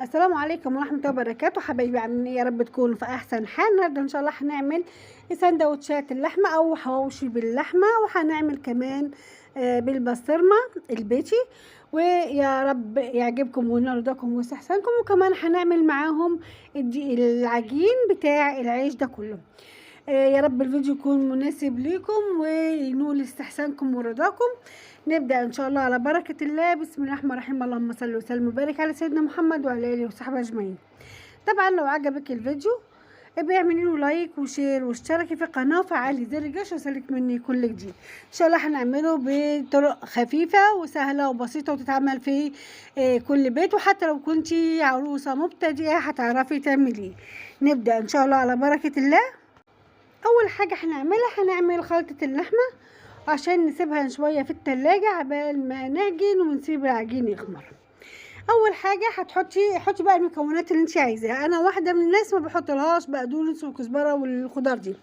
السلام عليكم ورحمة الله وبركاته. حبايبي عاملين ايه؟ يا رب تكونوا في احسن حال. النهارده ان شاء الله هنعمل سندوتشات اللحمة او حواوشي باللحمه، وهنعمل كمان بالبسطرمه البيتي، ويا رب يعجبكم ونرضاكم واستحسانكم. وكمان هنعمل معاهم العجين بتاع العيش ده كله. يا رب الفيديو يكون مناسب ليكم وينول استحسانكم ورضاكم. نبدأ إن شاء الله على بركة الله. بسم الله الرحمن الرحيم. اللهم صل وسلم وبارك على سيدنا محمد وعلى آله وصحبه أجمعين. طبعا لو عجبك الفيديو ابقي اعملي له like و share واشتركي في القناة وفعلي زر الجرس يوصلك مني كل جديد. إن شاء الله هنعمله بطرق خفيفة وسهلة وبسيطة وتتعمل في كل بيت، وحتى لو كنتي عروسة مبتدئة هتعرفي تعمليه. نبدأ إن شاء الله على بركة الله. أول حاجة هنعملها هنعمل خلطة اللحمة عشان نسيبها شوية في التلاجة عبال ما نعجن ونسيب العجين يخمر. اول حاجة حطي بقى المكونات اللي انت عايزاها. انا واحدة من الناس ما بحطلهاش بقدونس وكزبرة والخضار دي،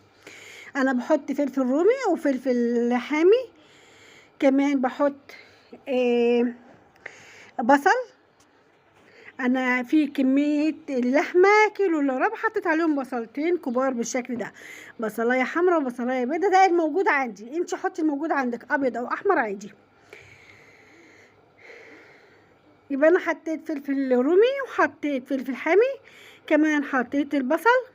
انا بحط فلفل رومي وفلفل حامي، كمان بحط بصل. انا في كمية اللحمة كيلو الا ربع حطيت عليهم بصلتين كبار بالشكل ده، بصلايه حمراء وبصلايه بيضاء، ده الموجود عندي. انت حطي الموجود عندك ابيض او احمر عادي. يبقى انا حطيت فلفل رومي وحطيت فلفل حامي، كمان حطيت البصل،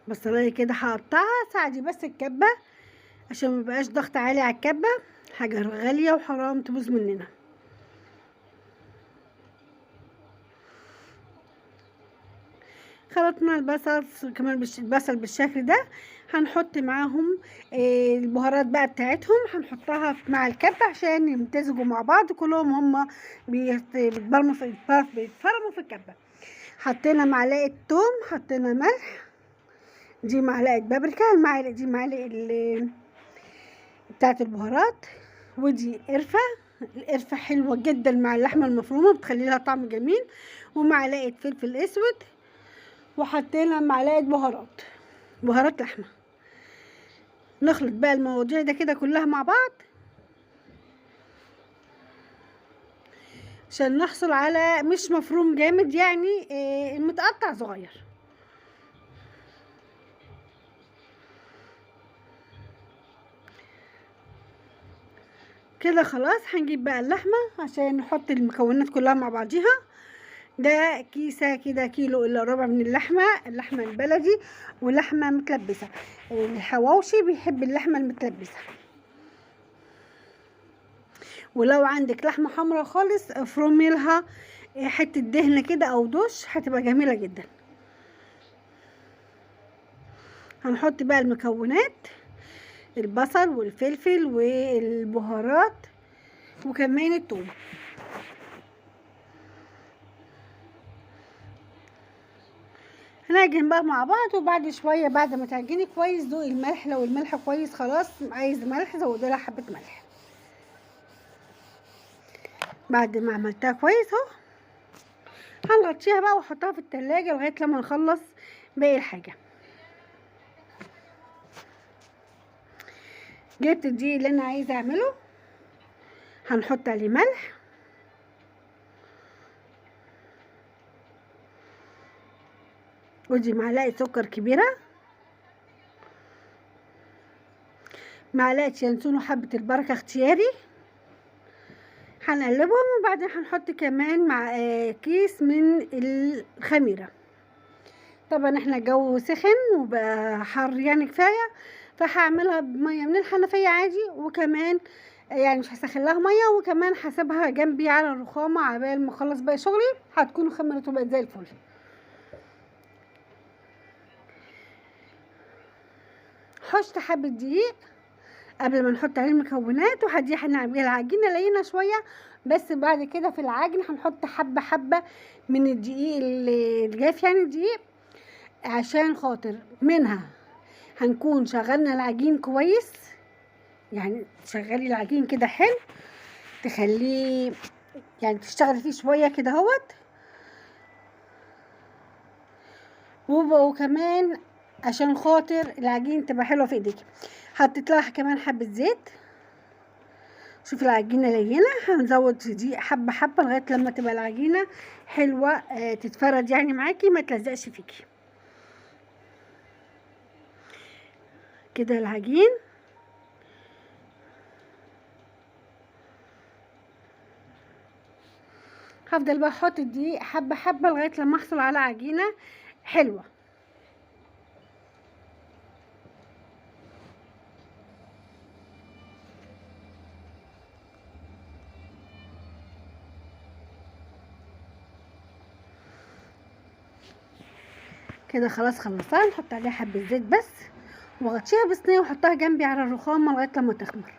بصلايه كده هقطعها. ساعدي بس الكبه عشان ما يبقاش ضغط عالي على الكبه، حاجة غالية وحرام تبوظ مننا. خلطنا البصل كمان البصل بالشكل ده. هنحط معاهم البهارات بقى بتاعتهم، هنحطها مع الكبه عشان يمتزجوا مع بعض كلهم، هم بيتفرموا في الكبه. حطينا معلقه توم، حطينا ملح، دي معلقه بابريكا، المعلقة دي معلقه بتاعت البهارات، ودي قرفه. القرفه حلوة جدا مع اللحمة المفرومه، بتخلي لها طعم جميل. ومعلقة فلفل اسود، وحطينا معلقه بهارات لحمه. نخلط بقى المواضيع ده كده كلها مع بعض عشان نحصل على مش مفروم جامد، يعني متقطع صغير. كده خلاص. هنجيب بقى اللحمة عشان نحط المكونات كلها مع بعضيها. ده كيسة كده كيلو الا ربع من اللحمة، اللحمة البلدي ولحمة متلبسة. الحواوشي بيحب اللحمة المتلبسة. ولو عندك لحمة حمرا خالص افرمي لها حتة دهنة كده او دش، هتبقى جميلة جدا. هنحط بقى المكونات، البصل والفلفل والبهارات وكمان الثوم. هنعجن بقى مع بعض، وبعد شوية بعد ما تعجني كويس دوقي الملح. لو الملح كويس خلاص، عايز ملح زودي لها حبه ملح. بعد ما عملتها كويس اهو هنغطيها بقى واحطها في التلاجة لغاية لما نخلص باقي الحاجة. جبت الدقيق اللي انا عايزه اعمله، هنحط عليه ملح، ودي معلقه سكر كبيرة، معلقه ينسون وحبه البركة اختياري. هنقلبهم، وبعدين هنحط كمان مع كيس من الخميره. طبعا احنا الجو سخن وبقى حر يعني كفاية، فهعملها بميه من الحنفية عادي، وكمان يعني مش هسخن لها مية، وكمان هسيبها جنبي على الرخامه عبال ما اخلص باقي شغلي، هتكون خمرت وبقت زي الفل. حشت حبة دقيق قبل ما نحط عليه المكونات، وهدي هنعمل العجينة لينة شوية، بس بعد كده في العجن هنحط حبة حبة من الدقيق الجاف، يعني الدقيق عشان خاطر منها هنكون شغلنا العجين كويس. يعني تشغلي العجين كده حلو، تخليه يعني تشتغلي فيه شوية كده اهوت، وكمان عشان خاطر العجين تبقى حلوة في ايديكي. حطيت لها كمان حبه زيت، شوف العجينة لينه، هنزود دقيق حبه حبه لغاية لما تبقى العجينة حلوة تتفرد يعني معاكي، ما تلزقش فيكي كده العجين. هفضل بقى احط الدقيق حبه حبه لغاية لما احصل على عجينه حلوة. كده خلاص خلصتها، نحط عليها حبه زيت بس واغطيها بصينيه واحطها جنبي على الرخامه لغاية لما تخمر.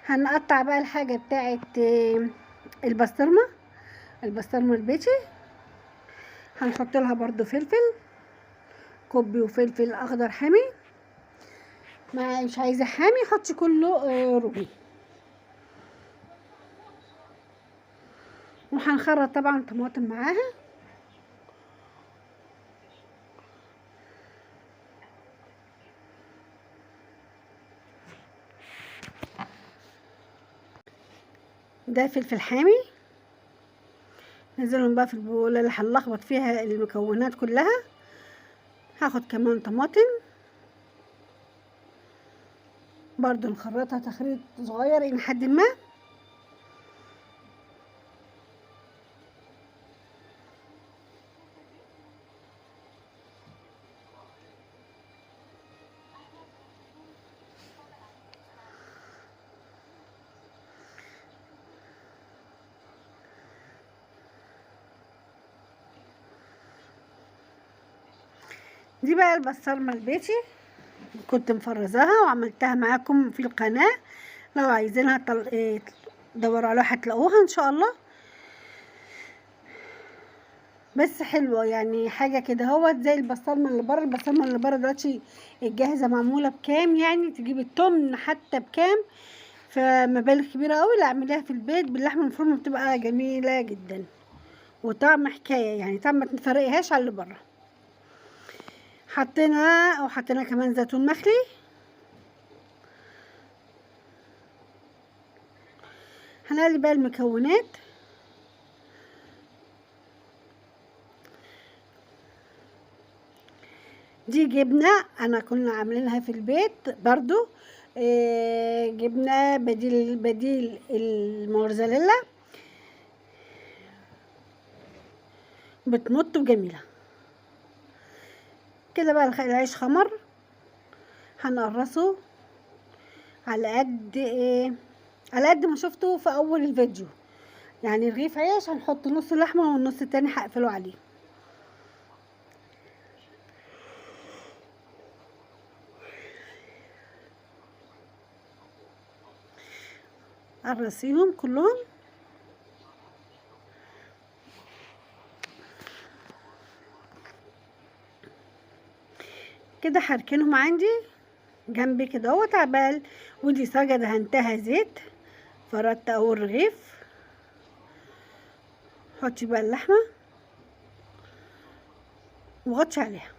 هنقطع بقى الحاجة بتاعه البسطرمه، البسطرمه البيتي. هنحط لها برضو فلفل كوبي وفلفل اخضر حامي، ما مش عايزه حامي حطي كله رومي. وهنخرط طبعا طماطم معاها. ده فلفل حامي، نزلهم بقى في البوله اللي هنلخبط فيها المكونات كلها. هاخد كمان طماطم برضو نخرطها تخريط صغير الى حد ما. دي بقى البسطرمه البيتي، كنت مفرزاها وعملتها معاكم في القناة، لو عايزينها دوروا عليها هتلاقوها ان شاء الله. بس حلوة يعني، حاجة كده اهوت زي البسطرمه اللي بره. البسطرمه اللي بره دلوقتي الجاهزة معمولة بكام، يعني تجيب التمن حتى بكام، فمبالغ كبيرة قوي. لا اعمليها في البيت باللحمه المفرومه، بتبقى جميلة جدا وطعم حكاية يعني، طعم ما تفرقيهاش على اللي بره. حطينا كمان زيتون مخلي. هنقلب بقى المكونات. دي جبنة انا كنا عاملينها في البيت برضو، جبنة بديل الموزاريلا، بتمط وجميلة كده. بقى العيش خمر، هنقرصه على قد ايه، على قد ما شفتوا في اول الفيديو يعني. رغيف عيش هنحط نص اللحمة والنص التاني هقفله عليه. قرصيهم كلهم. كده هركنهم عندي جنبي كده اهوت عبال. ودي صاجه دهنتها زيت، فردت اول رغيف. حطي بقى اللحمة وغطي عليها.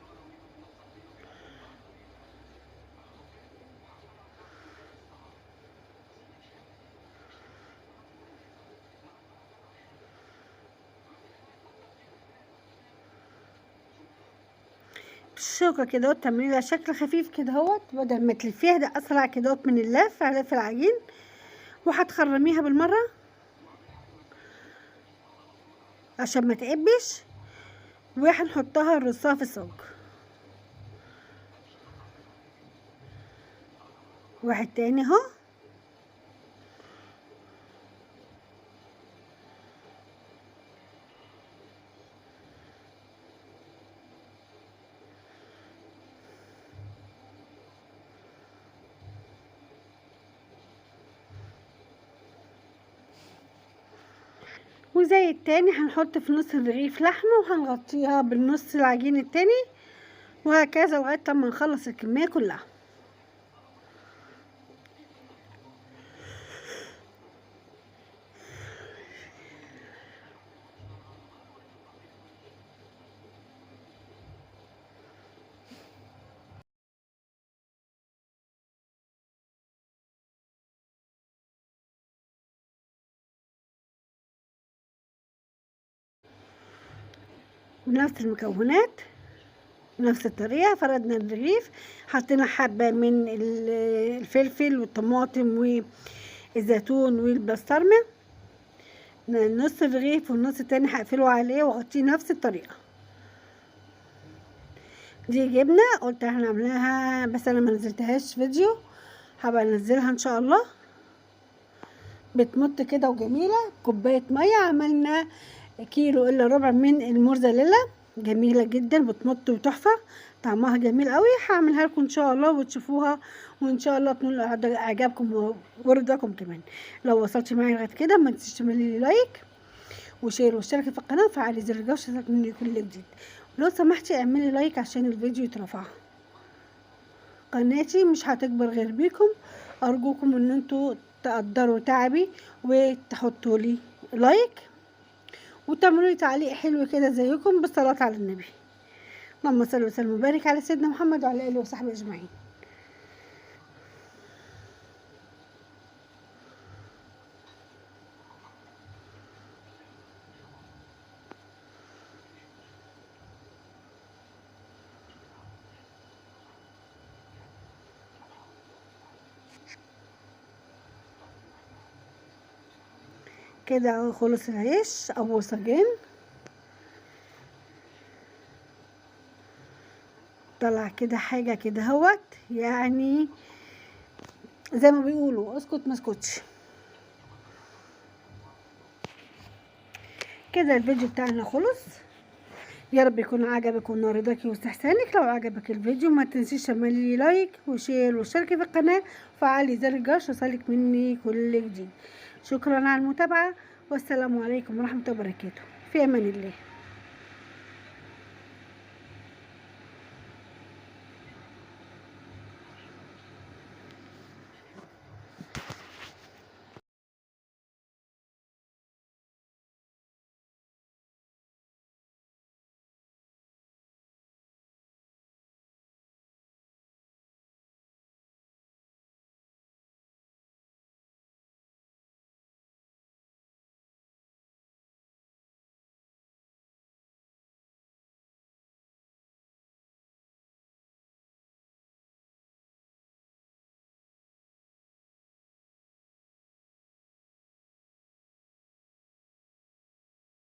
بالشوكة كده اهوت تعملي لها شكل خفيف كده اهوت، بدل ما تلفيها ده اسرع كده اهوت من اللف على لف العجين. وهتخرميها بالمرة عشان ما تقبش، وهنحطها نرصها في الصاج. واحد تاني اهو. وزي التاني هنحط في نص الرغيف لحمة وهنغطيها بالنص العجين التاني، وهكذا لغاية لما نخلص الكمية كلها. بنفس المكونات بنفس الطريقة. فردنا الرغيف، حطينا حبه من الفلفل والطماطم والزيتون والبسطرمه، نص الرغيف والنص التاني هقفله عليه واغطيه نفس الطريقة. دي جبنه قلت احنا عاملاها، بس انا ما نزلتهاش فيديو، هبقى انزلها ان شاء الله. بتمط كده وجميلة. كوباية مية، عملنا كيلو الا ربع من الموزاريلا، جميلة جدا، بتمط وتحفه، طعمها جميل قوي. هعملها لكم ان شاء الله وتشوفوها، وان شاء الله تنول اعجابكم ورضاكم كمان. لو وصلتي معايا لغاية كده ما تنسيش تعملي لي like و share واشتركي في القناة وفعلي زر الجرس عشان يوصلك مني كل جديد. لو سمحتي اعملي like عشان الفيديو يترفع. قناتي مش هتكبر غير بيكم، ارجوكم ان انتوا تقدروا تعبي وتحطوا لي like وتعملوا لي تعليق حلو كده زيكم بالصلاة على النبي. اللهم صل وسلم وبارك على سيدنا محمد وعلى اله وصحبه اجمعين. كده خلص العيش اول صاجين، طلع كده حاجة كده اهوت، يعني زي ما بيقولوا اسكت ما اسكتش. كده الفيديو بتاعنا خلص، يا رب يكون عجبك ونال رضاكي واستحسانك. لو عجبك الفيديو ما تنسيش تعملي like و share واشتركي في القناة وفعلي زر الجرس يوصلك مني كل جديد. شكرا على المتابعة، والسلام عليكم ورحمة الله وبركاته. في امان الله.